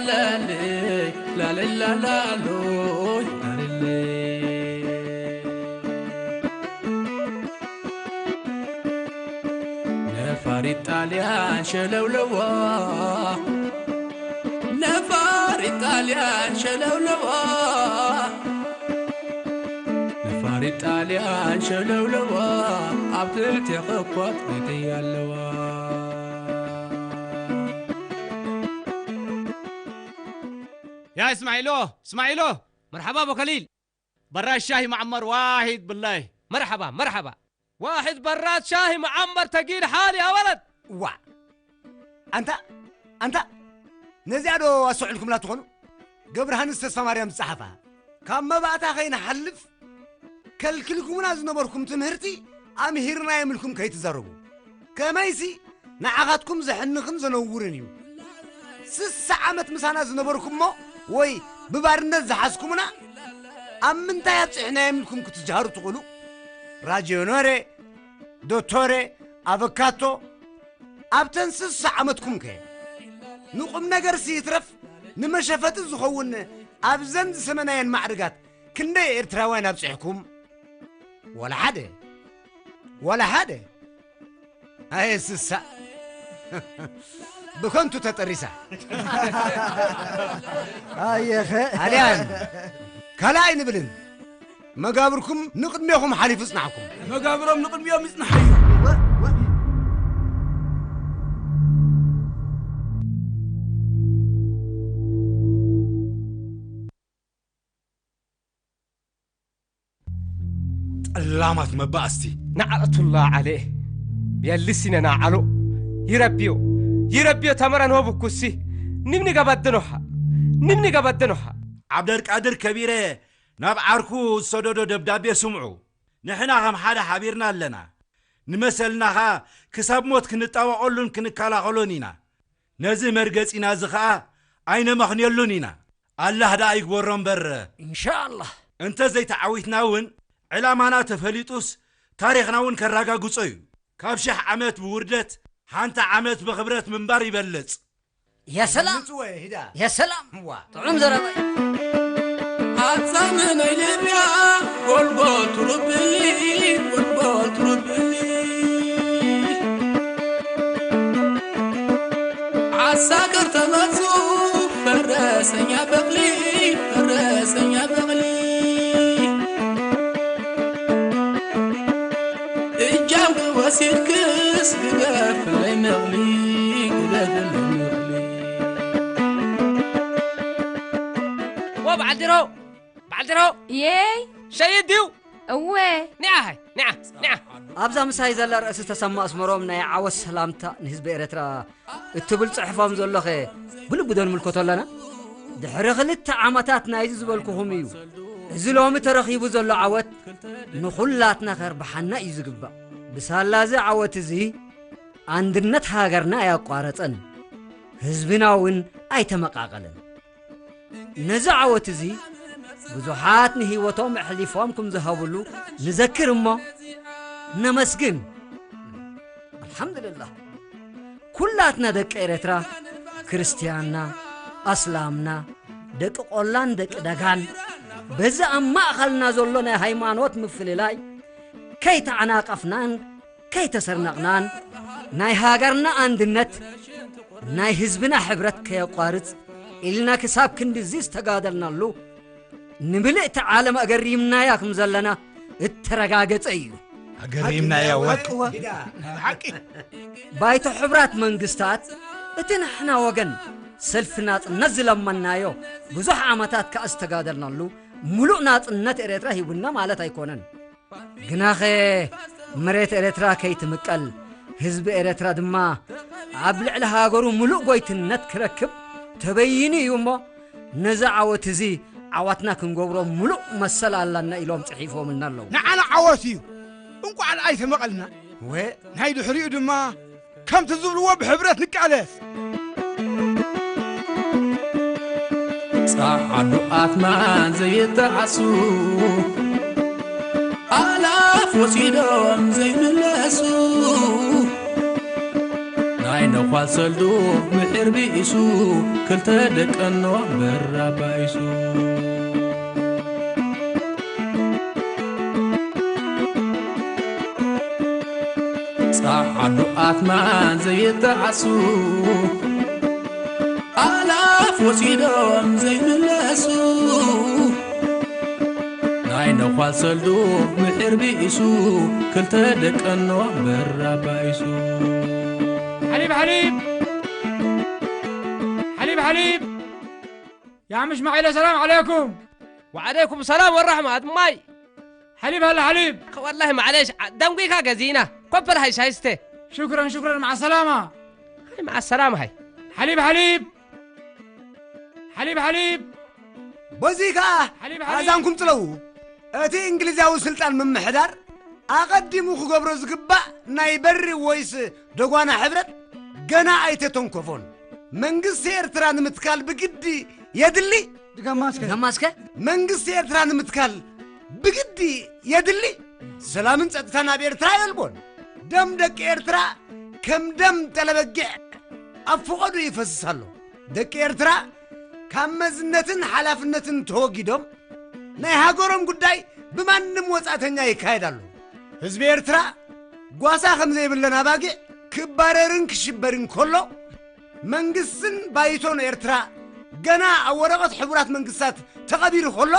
ላልይ ላልላላሎይ ላልለይ። ነፋሪት ጣልያን ሸለውለዋ፣ ነፋሪት ጣልያን ሸለውለዋ፣ ነፋሪት ጣልያን ሸለውለዋ፣ ኣብ ትሕቲ ኸኳት ቤተይ ኣለዋ። يا إسماعيلو، إسماعيلو، مرحبا أبو خليل. براد شاهي معمر واحد بالله. مرحبا، مرحبا. واحد براد شاهي معمر تقيل حالي يا ولد. ዋ ኣንታ ኣንታ ነዚኣ ዶ ኣስተውዕልኩምላ ትኾኑ? ገብረሃንስ ተስፋ ማርያም ዝጸሓፋ ካብ መባእታ ከይንሓልፍ ከልኪልኩምና ዝነበርኩም ትምህርቲ ኣምሂርናዮም ኢልኩም ከይትዛረቡ። ከመይሲ ንዓኻትኩም ዘሕንኽን ዘነውርን እዩ። ስሳ ዓመት ምሳና ዝነበርኩምሞ ወይ ብባርነት ዝሓዝኩምና ኣብ ምንታይ ኣብጺሕናዮም ኢልኩም ክትጅሃሩ ትኽእሉ? ራጂዮኖሬ፣ ዶቶሬ፣ ኣቨካቶ ኣብተን ስሳ ዓመትኩም ከ ንቁም ነገርሲ ይትረፍ ንመሸፈጢ ዝኸውን ኣብዘን ዝሰመናየን ማዕርጋት ክንደይ ኤርትራውያን ኣብጺሕኩም? ወላ ሓደ፣ ወላ ሓደ። ኣየ ስሳ ብከንቱ ተጠሪሳ። ኣየኸ ኣልያን ካልእ ኣይንብልን። መጋብርኩም ንቕድሜኹም ሓሊፉ ጽናሕኩም። መጋብሮም ንቕድሚኦም ይጽናሓዩ። ጠላማት መባእስቲ። ናዕረቱላ ዓለ። የልሲነ ናዓሎ። ይረብዮ። ይረብዮ ተመረን ወብኩሲ። ንምኒ ገበደኖኻ። ንምኒ ገበደኖኻ። ዓብደልቃድር ከቢረ ናብ ዓርኩ ዝሰደዶ ደብዳቤ ስምዑ። ንሕና ከም ሓደ ሓቢርና ኣለና። ንመሰልና ኸኣ ክሳብ ሞት ክንጣበቐሉን ክንከላኸሎን ኢና። ነዚ መርገጺና እዚ ኸኣ ኣይነመኽንየሉን ኢና። ኣላህ ደኣ ይግበሮ እምበር። ኢንሻኣላህ። እንተ ዘይተዓዊትና እውን ዕላማና ተፈሊጡስ ታሪኽና እውን ከረጋግጾ እዩ። ካብ ሽሕ ዓመት ብውርደት ሓንቲ ዓመት ብኽብረት ምንባር ይበልጽ። የሰላም። ምጽወ ሂዳ። የሰላም። ዋ። ጥዑም ዘረባ እዩ። ኣጻምነይ ልብያ ጎልጎል ትሩብሊ፣ ጎልጎል ትሩብሊ። ዓሳገር ተመጹ ፈረሰኛ በቕሊ፣ ፈረሰኛ በቕሊ። እጃም ክወሲድክስ ግደፍለይ ነቕሊ፣ ግደፍለይ ነቕሊ። ዎ በዓል ድሮ፣ በዓል ድሮ። የይ። ሸይድ ድዩ? እወ። ኒዓ ሃይ፣ ኒዓ፣ ኒዓ። ኣብዛ ምሳይ ዘላ ርእሲ ተሰማ ኣስመሮም ናይ ዓወት ሰላምታ ንህዝቢ ኤረትራ እትብል ጽሑፎም ዘሎኸ ብልቢ ዶ ንምልከቶ ኣለና? ድሕሪ ክልተ ዓመታት ናይዚ ዝበልኩኹም እዩ። እዚ ሎሚ ተረኺቡ ዘሎ ዓወት ንኹላትና ከርብሓና እዩ ዝግባእ። ብሳላ እዚ ዓወት እዚ ኣንድነት ሃገርና ኣያቋረጸን፣ ህዝብና እውን ኣይተመቓቐለን። ነዚ ዓወት እዚ ብዙሓት ንህይወቶም ኣሕሊፎም ከም ዝሃብሉ ንዘክር እሞ ነመስግን። ኣልሓምዱልላህ። ኩላትና ደቂ ኤረትራ፣ ክርስትያንና፣ ኣስላምና፣ ደቂ ቆላን ደቂ ደጋን፣ በዚ ኣብ ማእኸልና ዘሎ ናይ ሃይማኖት ምፍልላይ ከይተዓናቐፍናን ከይተሰርነቕናን፣ ናይ ሃገርና ኣንድነት፣ ናይ ህዝብና ሕብረት ከየቋርጽ ኢልና ክሳብ ክንድዚ ዝተጋደልናሉ፣ ንምልእቲ ዓለም ኣገሪምናያ ከም ዘለና እተረጋገጸ እዩ። ኣገሪምናያ ወ-፣ ሓቂ፣ ሓቂ። ባይቶ ሕቡራት መንግስታት እቲ ንሕና ወገን ሰልፊ ናጽነት ዝለመናዮ ብዙሕ ዓመታት ከኣ ዝተጋደልናሉ ምሉእ ናጽነት ኤርትራ ሂቡና ማለት ኣይኮነን። ግናኸ መሬት ኤርትራ ከይትምቀል፣ ህዝቢ ኤርትራ ድማ ኣብ ልዕሊ ሃገሩ ምሉእ ጎይትነት ክረክብ ተበይኑ እዩ እሞ፣ ነዚ ዓወት እዚ ዓዋትና ክንገብሮ ምሉእ መሰል ኣላና ኢሎም ጽሒፎምልና ኣለዉ። ንዓና ዓወት እዩ። እንቋዕ ደኣ ኣይተመቐልና። ወ-፣ ናይ ድሕሪኡ ድማ ከምቲ ዝብልዎ ብሕብረት ንቃለስ። ጸዓዱ ኣትማን ዘይጠዓሱ፣ ኣላፍ ወሲዶም ዘይምለሱ፣ ናይ ነዃ ሰልዱ ምሒር ብኢሱ ክልተ ደቀኖ በራባይሱ። ጻዓዱ ኣትማን ዘይጠዓሱ ኣላፍ ወሲዶም ዘይምለሱ። ናይ ነዃል ሰልዱ ምሒር ብኢሱ ክልተ ደቀኖ በራባይሱ። حليب حليب. حليب حليب. يا عم اسماعيل، السلام عليكم. وعليكم السلام والرحمة. أدماي. حليب هلا حليب. والله معليش، دنقيكا جزينا. كوبل هاي شايسته. شكرا شكرا، مع السلامة. هاي مع السلامة هاي. حليب حليب. حليب حليب. በዚ ከኣ ሓሊብ፣ ሓሊብ። ኣዛንኩም ጽለዉ። እቲ እንግሊዛዊ ስልጣን ምምሕዳር ኣቐዲሙ ክገብሮ ዝግባእ ናይ በሪ ወይስ ደጓና ሕብረት ገና ኣይተተንኮፎን። መንግስቲ ኤርትራ ንምትካል ብግዲ የድሊ። ድገማ እስከ። ድገማ እስከ። መንግስቲ ኤርትራ ንምትካል ብግዲ የድሊ። ሰላምን ጸጥታን ኣብ ኤርትራ የልቦን። ደም ደቂ ኤርትራ ከም ደም ጠለበጊዕ ኣብ ፍቐዱ ይፈስስ ኣሎ። ደቂ ኤርትራ ካብ መዝነትን ሓላፍነትን ተወጊዶም ናይ ሃገሮም ጉዳይ ብማንም ወጻእተኛ ይካየድ ኣሎ። ህዝቢ ኤርትራ ጓሳ ከም ዘይብለን ኣባጊዕ ክባረርን ክሽበርን ከሎ፣ መንግስትን ባይቶን ኤርትራ ገና ኣብ ወረቐት ሕቡራት መንግስታት ተቐቢሩ ከሎ፣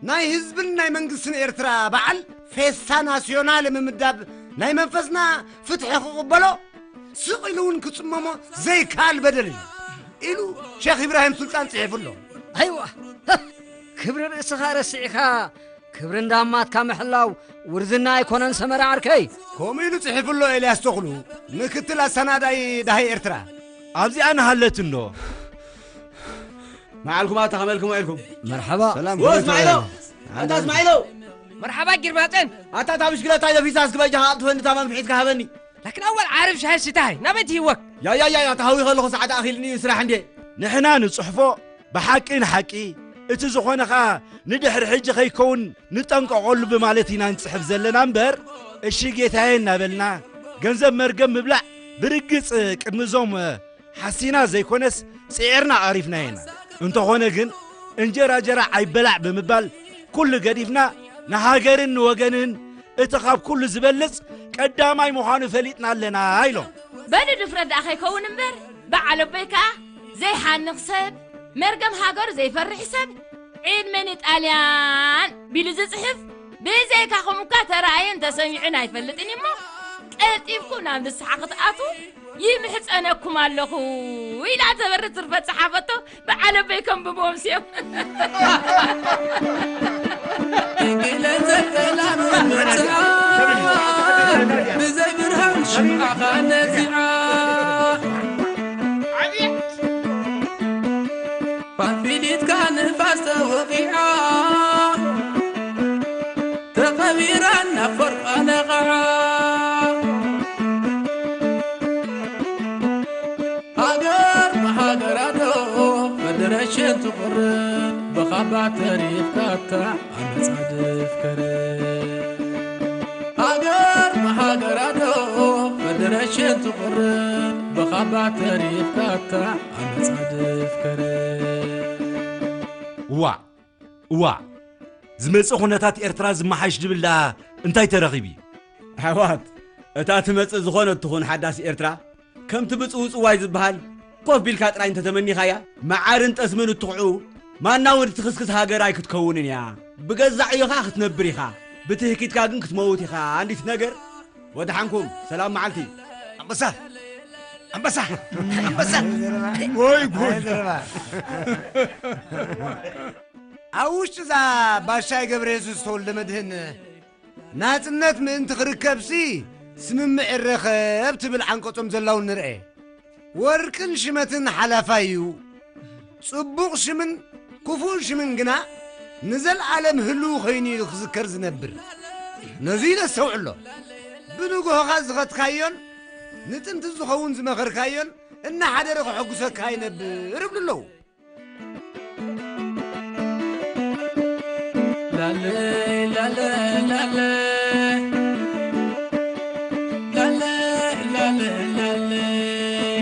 ናይ ህዝብን ናይ መንግስትን ኤርትራ በዓል ፌስታ ናስዮናል ምምዳብ ናይ መንፈስና ፍትሒ ክቕበሎ ስቕ ኢሉ እውን ክጽመሞ ዘይከኣል በደል እዩ ኢሉ ሼኽ ኢብራሂም ሱልጣን ጽሒፉ ኣሎ። ኣይዋ፣ ክብሪ ርእስኻ ረሲዕካ ክብሪ እንዳማትካ ምሕላው ውርዝና ኣይኮነን ሰመረ ዓርከይ። ከምኡ ኢሉ ጽሒፉ ኣሎ ኤልያስ ተኽሉ፣ ምክትል ኣሰናዳኢ ዳሃይ ኤርትራ። ኣብዚኣ ንሃለት እንዶ። መዓልኩም ኣታ ከመልኩም ውዒልኩም? መርሓባ። ሰላም፣ ወ ከመይ እስማዒሎ! ትውዕሉ? ኣታ እስማዒሎ! መርሓባ ጊርማጽን! ኣታ እታ ብሽክለታ ደፊሳ እስኪ በጃኻ ኣጥፍእኒ እታ መንፍሒትካ ሃበኒ። ላኪን ኣወል ዓርብ ሻሂ ስታይ ናበይ ትህወክ? ያ ያ ያ ያ፣ ተሃዊ ከለኹ ሰዓት ኣኺልኒ እዩ ስራሕ እንዴ። ንሕና ንጽሕፎ ብሓቂ ንሓቂ፣ እቲ ዝኾነ ኸኣ ንድሕሪ ሕጂ ከይከውን ንጠንቀቐሉ ብማለት ኢና ንጽሕፍ ዘለና እምበር፣ እሺ ጌታዬ እናበልና ገንዘብ መርገም ምብላዕ ብርግጽ ቅድሚ እዞም ሓሲና ዘይኮነስ ጽዒርና ኣሪፍና ኢና። እንተኾነ ግን እንጀራ ጀራ ኣይበላዕ ብምባል ኩሉ ገዲፍና ንሃገርን ንወገንን እቲ ካብ ኩሉ ዝበልጽ ቀዳማይ ምዃኑ ፈሊጥና ኣለና ኢሎም። በሉ ድፍረት ደኣ ከይከውን እምበር፣ በዓል ኣቦይ ከኣ ዘይሓንኽ ሰብ፣ መርገም ሃገሩ ዘይፈርሕ ሰብ፣ ዕድመ ንጣልያን ቢሉ ዝጽሕፍ ብዘይካኹም እኳ ተራእየን ተሰሚዑን ኣይፈልጥን እሞ፣ ቀልጢፍኩም ናብ ንስሓ ክትኣትዉ ይምሕጸነኩም ኣለኹ ኢላ ተበርት ጽርፈት ጸሓፈቶ በዓል ኣቦይ ከንብቦም ስዮም። ድንግለን ዘጠላም መጽዓ ብዘይ ብርሃን ሽምዓኻ ነጺዓ። ፋንፊሊትካ ንፋስ ተወቒዓ ተቐቢራ ናብ ፈርቓ ነቓዓ። ሃገር ብሃገራዶ ፈደረሽን ትቑርብ ብኻባ ተሪፍካታ ኣመጻድፍ ከርብ። ሃገር ብሃገራዶ ፈደረሽን ትቑርብ ብኻባ ተሪፍካታ ኣመጻድፍ ከርብ። እዋእ! እዋእ! ዝመጽእ ኩነታት ኤርትራ ዝመሓሽ ድብል ደኣ እንታይ ተረኺቡ እዩ? ኣሕዋት፣ እታ ትመጽእ ዝኾነት ትኹን ሓዳስ ኤርትራ፣ ከምቲ ብጽውጽዋይ ዝበሃል፣ ኮፍ ቢልካ ጥራይ እንተተመኒኻያ፣ መዓርን ጠስምን እትኹዑ፣ ማና እውን እትኽስክስ ሃገር ኣይክትከውንን እያ። ብገዛዕ ዕዮኻ ክትነብር ኢኻ፣ ብትህኪትካ ግን ክትመውት ኢኻ። ኣንዲት ነገር፣ ወድሓንኩም፣ ሰላም መዓልቲ። ኣንበሳ! ኣንበሳ! ኣንበሳ! ወይ ጉድ! ኣብ ውሽጢ እዛ ባሻይ ገብረ የሱስ ተወልደ መድህን ናጽነት ምእንቲ ክርከብሲ ስምምዕ ይረኸብ ትብል ዓንቀጾም ዘላውን ንርኤ። ወርቅን ሽመትን ሓላፋይ እዩ። ጽቡቕ ሽምን ክፉእ ሽምን ግና ንዘለኣለም ህልው ኾይኑ እዩ ክዝከር ዝነብር። ነዙይ ነስተውዕሎ። ብንግሆኻ ዝኸትካዮን ንጥንቲ ዝኸውን ዝመኸርካዮን እናሓደረ ከሐጉሰካ ይነብር እብሉ ኣለዉ። ላለይ ላለይ ላለይ ላለይ ላለይ ላለይ